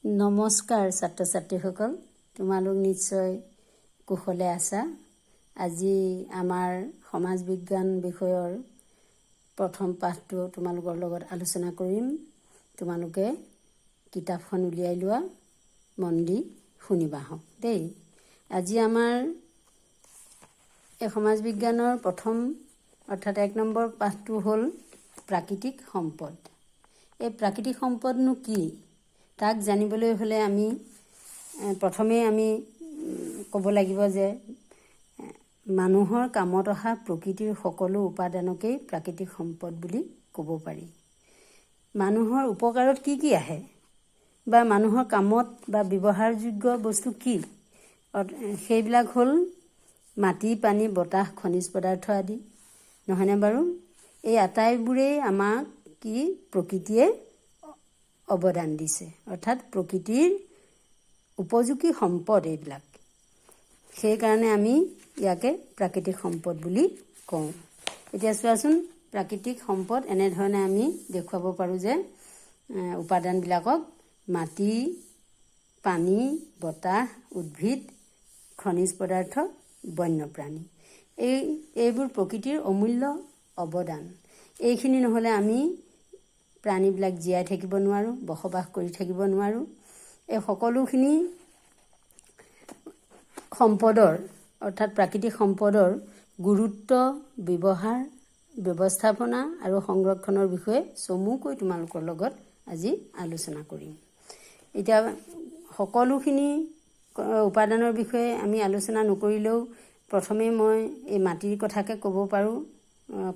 নমস্কাৰ ছাত্ৰ ছাত্ৰীসকল, তোমালোক নিশ্চয় কুশলে আছা। আজি আমাৰ সমাজ বিজ্ঞান বিষয়ৰ প্ৰথম পাঠটো তোমালোকৰ লগত আলোচনা কৰিম। তোমালোকে কিতাপখন উলিয়াই লোৱা, মন দি শুনিবা হওক দেই। আজি আমাৰ এই সমাজ বিজ্ঞানৰ প্ৰথম অৰ্থাৎ 1 নম্বৰ পাঠটো হ'ল প্ৰাকৃতিক সম্পদ। এই প্ৰাকৃতিক সম্পদনো কি, তাক জানিবলৈ হ'লে আমি প্ৰথমেই আমি ক'ব লাগিব যে মানুহৰ কামত অহা প্ৰকৃতিৰ সকলো উপাদানকেই প্ৰাকৃতিক সম্পদ বুলি ক'ব পাৰি। মানুহৰ উপকাৰত কি কি আহে বা মানুহৰ কামত বা ব্যৱহাৰযোগ্য বস্তু কি, সেইবিলাক হ'ল মাটি, পানী, বতাহ, খনিজ পদাৰ্থ আদি, নহয়নে বাৰু? এই আটাইবোৰেই আমাক কি প্ৰকৃতিয়ে অৱদান দিছে, অৰ্থাৎ প্ৰকৃতিৰ উপযোগী সম্পদ এইবিলাক। সেইকাৰণে আমি ইয়াকে প্ৰাকৃতিক সম্পদ বুলি কওঁ। এতিয়া চোৱাচোন, প্ৰাকৃতিক সম্পদ এনেধৰণে আমি দেখুৱাব পাৰোঁ যে উপাদানবিলাকক মাটি, পানী, বতাহ, উদ্ভিদ, খনিজ পদাৰ্থ, বন্যপ্ৰাণী, এইবোৰ প্ৰকৃতিৰ অমূল্য অৱদান। এইখিনি নহ'লে আমি প্ৰাণীবিলাক জীয়াই থাকিব নোৱাৰোঁ, বসবাস কৰি থাকিব নোৱাৰোঁ। এই সকলোখিনি সম্পদৰ অৰ্থাৎ প্ৰাকৃতিক সম্পদৰ গুৰুত্ব, ব্যৱহাৰ, ব্যৱস্থাপনা আৰু সংৰক্ষণৰ বিষয়ে চমুকৈ তোমালোকৰ লগত আজি আলোচনা কৰিম। এতিয়া সকলোখিনি উপাদানৰ বিষয়ে আমি আলোচনা নকৰিলেও প্ৰথমে মই এই মাটিৰ কথাকে ক'ব পাৰোঁ,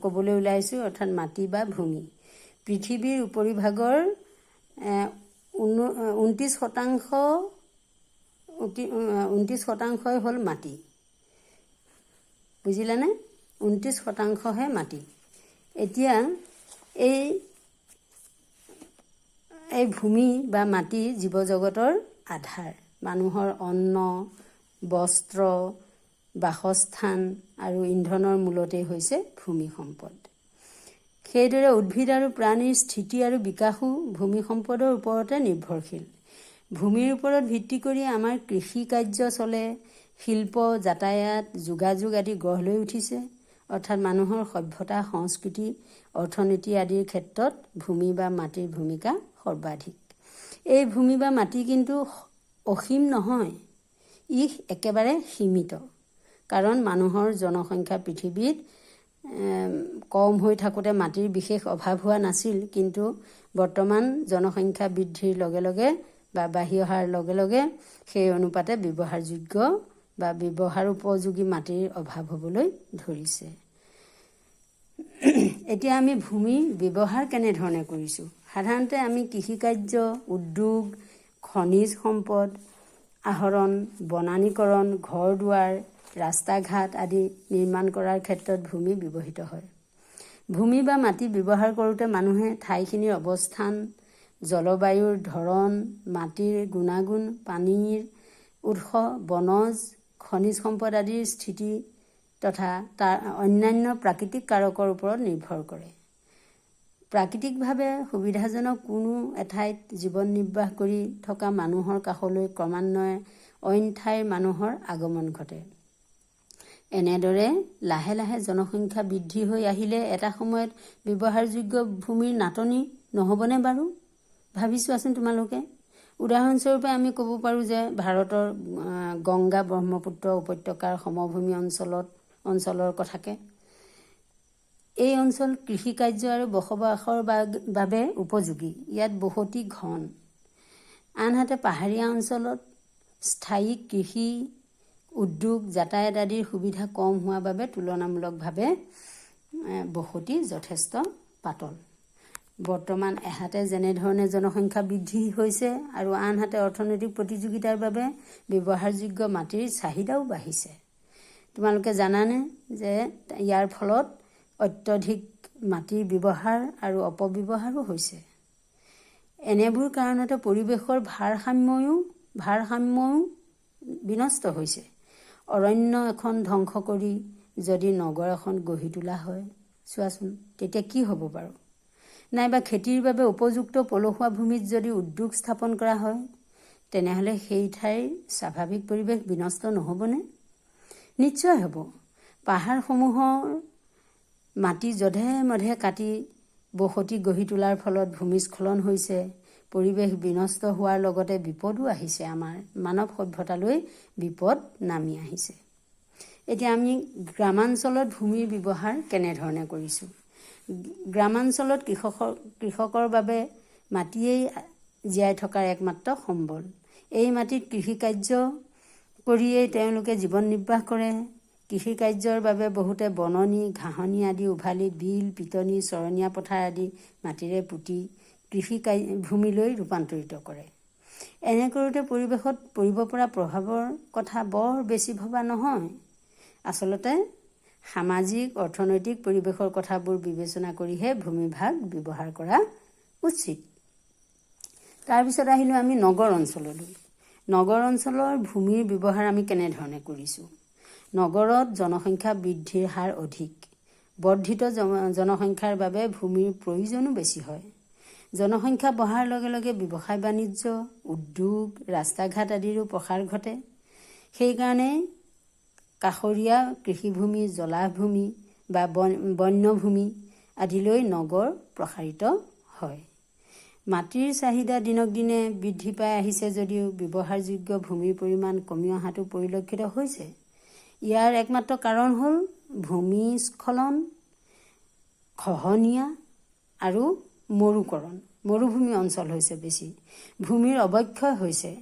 ক'বলৈ ওলাইছোঁ। অৰ্থাৎ মাটি বা ভূমি পৃথিৱীৰ উপৰিভাগৰ 29%, 29 শতাংশই হ'ল মাটি, বুজিলানে? 29 শতাংশহে মাটি। এতিয়া এই এই ভূমি বা মাটি জীৱজগতৰ আধাৰ। মানুহৰ অন্ন, বস্ত্ৰ, বাসস্থান আৰু ইন্ধনৰ মূলতেই হৈছে ভূমি সম্পদ। সেইদৰে উদ্ভিদ আৰু প্ৰাণীৰ স্থিতি আৰু বিকাশো ভূমি সম্পদৰ ওপৰতে নিৰ্ভৰশীল। ভূমিৰ ওপৰত ভিত্তি কৰি আমাৰ কৃষি কাৰ্য চলে, শিল্প, যাতায়াত, যোগাযোগ আদি গঢ় লৈ উঠিছে। অৰ্থাৎ মানুহৰ সভ্যতা, সংস্কৃতি, অৰ্থনীতি আদিৰ ক্ষেত্ৰত ভূমি বা মাটিৰ ভূমিকা সৰ্বাধিক। এই ভূমি বা মাটি কিন্তু অসীম নহয়, ই একেবাৰে সীমিত। কাৰণ মানুহৰ জনসংখ্যা পৃথিৱীত কম হৈ থাকোঁতে মাটিৰ বিশেষ অভাৱ হোৱা নাছিল। কিন্তু বৰ্তমান জনসংখ্যা বৃদ্ধিৰ লগে লগে বা বাঢ়ি অহাৰ লগে লগে সেই অনুপাতে ব্যৱহাৰযোগ্য বা ব্যৱহাৰ উপযোগী মাটিৰ অভাৱ হ'বলৈ ধৰিছে। এতিয়া আমি ভূমি ব্যৱহাৰ কেনেধৰণে কৰিছোঁ? সাধাৰণতে আমি কৃষিকাৰ্য, উদ্যোগ, খনিজ সম্পদ আহৰণ, বনানীকৰণ, ঘৰ দুৱাৰ, ৰাস্তা ঘাট আদি নিৰ্মাণ কৰাৰ ক্ষেত্ৰত ভূমি ব্যৱহৃত হয়। ভূমি বা মাটি ব্যৱহাৰ কৰোঁতে মানুহে ঠাইখিনিৰ অৱস্থান, জলবায়ুৰ ধৰণ, মাটিৰ গুণাগুণ, পানীৰ উৎস, বনজ, খনিজ সম্পদ আদিৰ স্থিতি তথা তাৰ অন্যান্য প্ৰাকৃতিক কাৰকৰ ওপৰত নিৰ্ভৰ কৰে। প্ৰাকৃতিকভাৱে সুবিধাজনক কোনো এঠাইত জীৱন নিৰ্বাহ কৰি থকা মানুহৰ কাষলৈ ক্ৰমান্বয়ে অইন ঠাইৰ মানুহৰ আগমন ঘটে। এনেদৰে লাহে লাহে জনসংখ্যা বৃদ্ধি হৈ আহিলে এটা সময়ত ব্যৱহাৰযোগ্য ভূমিৰ নাটনি নহ'বনে বাৰু? ভাবি চোৱাচোন তোমালোকে। উদাহৰণস্বৰূপে আমি ক'ব পাৰোঁ যে ভাৰতৰ গংগা ব্ৰহ্মপুত্ৰ উপত্যকাৰ সমভূমি অঞ্চলৰ কথাকে। এই অঞ্চল কৃষিকাৰ্য আৰু বসবাসৰ বাবে উপযোগী। ইয়াত বসতি ঘন। আনহাতে পাহাৰীয়া অঞ্চলত স্থায়ী কৃষি, উদ্যোগ, যাতায়াত আদিৰ সুবিধা কম হোৱাৰ বাবে তুলনামূলকভাৱে বসতি যথেষ্ট পাতল। বৰ্তমান এহাতে যেনেধৰণে জনসংখ্যা বৃদ্ধি হৈছে আৰু আনহাতে অৰ্থনৈতিক প্ৰতিযোগিতাৰ বাবে ব্যৱহাৰযোগ্য মাটিৰ চাহিদাও বাঢ়িছে। তোমালোকে জানানে যে ইয়াৰ ফলত অত্যধিক মাটিৰ ব্যৱহাৰ আৰু অপব্যৱহাৰো হৈছে? এনেবোৰ কাৰণতে পৰিৱেশৰ ভাৰসাম্যও বিনষ্ট হৈছে। অৰণ্য এখন ধ্বংস কৰি যদি নগৰ এখন গঢ়ি তোলা হয়, চোৱাচোন তেতিয়া কি হ'ব বাৰু? নাইবা খেতিৰ বাবে উপযুক্ত পলসুৱা ভূমিত যদি উদ্যোগ স্থাপন কৰা হয়। তেনেহ'লে সেই ঠাইৰ স্বাভাৱিক পৰিৱেশ বিনষ্ট নহ'বনে? নিশ্চয় হ'ব। পাহাৰসমূহৰ মাটি যধে মধে কাটি বসতি গঢ়ি তোলাৰ ফলত ভূমিস্খলন হৈছে। পৰিৱেশ বিনষ্ট হোৱাৰ লগতে বিপদো আহিছে, আমাৰ মানৱ সভ্যতালৈ বিপদ নামি আহিছে। এতিয়া আমি গ্ৰামাঞ্চলত ভূমিৰ ব্যৱহাৰ কেনেধৰণে কৰিছোঁ? গ্ৰামাঞ্চলত কৃষকৰ বাবে মাটিয়েই জীয়াই থকাৰ একমাত্ৰ সম্বল। এই মাটিত কৃষিকাৰ্য কৰিয়েই তেওঁলোকে জীৱন নিৰ্বাহ কৰে। কৃষিকাৰ্যৰ বাবে বহুতে বননি, ঘাঁহনি আদি উভালি বিল, পিটনি, চৰণীয়া পথাৰ আদি মাটিৰে পুতি কৃষি ভূমিলৈ ৰূপান্তৰিত কৰে। এনে কৰোঁতে পৰিৱেশত পৰিব পৰা প্ৰভাৱৰ কথা বৰ বেছি ভবা নহয়। আচলতে সামাজিক, অৰ্থনৈতিক পৰিৱেশৰ কথাবোৰ বিবেচনা কৰিহে ভূমিভাগ ব্যৱহাৰ কৰা উচিত। তাৰপিছত আহিলোঁ আমি নগৰ অঞ্চললৈ। নগৰ অঞ্চলৰ ভূমিৰ ব্যৱহাৰ আমি কেনেধৰণে কৰিছোঁ? নগৰত জনসংখ্যা বৃদ্ধিৰ হাৰ অধিক। বৰ্ধিত জনসংখ্যাৰ বাবে ভূমিৰ প্ৰয়োজনো বেছি হয়। জনসংখ্যা বঢ়াৰ লগে লগে ব্যৱসায় বাণিজ্য, উদ্যোগ, ৰাস্তা ঘাট আদিৰো প্ৰসাৰ ঘটে। সেইকাৰণে কাষৰীয়া কৃষিভূমি, জলাহভূমি বা বন্যভূমি আদিলৈ নগৰ প্ৰসাৰিত হয়। মাটিৰ চাহিদা দিনক দিনে বৃদ্ধি পাই আহিছে যদিও ব্যৱহাৰযোগ্য ভূমিৰ পৰিমাণ কমি অহাটো পৰিলক্ষিত হৈছে। ইয়াৰ একমাত্ৰ কাৰণ হ'ল ভূমিস্খলন, খহনীয়া আৰু মৰুকৰণ। মৰুভূমি অঞ্চল হৈছে বেছি, ভূমিৰ অৱক্ষয় হৈছে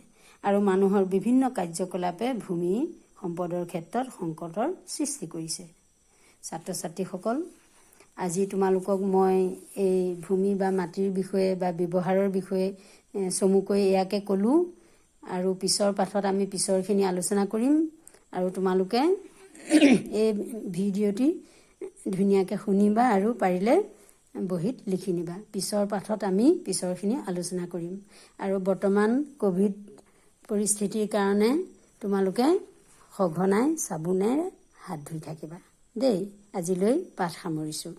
আৰু মানুহৰ বিভিন্ন কাৰ্যকলাপে ভূমি সম্পদৰ ক্ষেত্ৰত সংকটৰ সৃষ্টি কৰিছে। ছাত্ৰ ছাত্ৰীসকল, আজি তোমালোকক মই এই ভূমি বা মাটিৰ বিষয়ে বা ব্যৱহাৰৰ বিষয়ে চমুকৈ ইয়াকে ক'লোঁ আৰু পিছৰ পাঠত আমি পিছৰখিনি আলোচনা কৰিম। আৰু তোমালোকে এই ভিডিঅ'টি ধুনীয়াকৈ শুনিবা আৰু পাৰিলে বহীত লিখি নিবা। পিছৰ পাঠত আমি পিছৰখিনি আলোচনা কৰিম। আৰু বৰ্তমান ক'ভিড পৰিস্থিতিৰ কাৰণে তোমালোকে সঘনাই চাবোনেৰে হাত ধুই থাকিবা দেই। আজিলৈ পাঠ সামৰিছোঁ।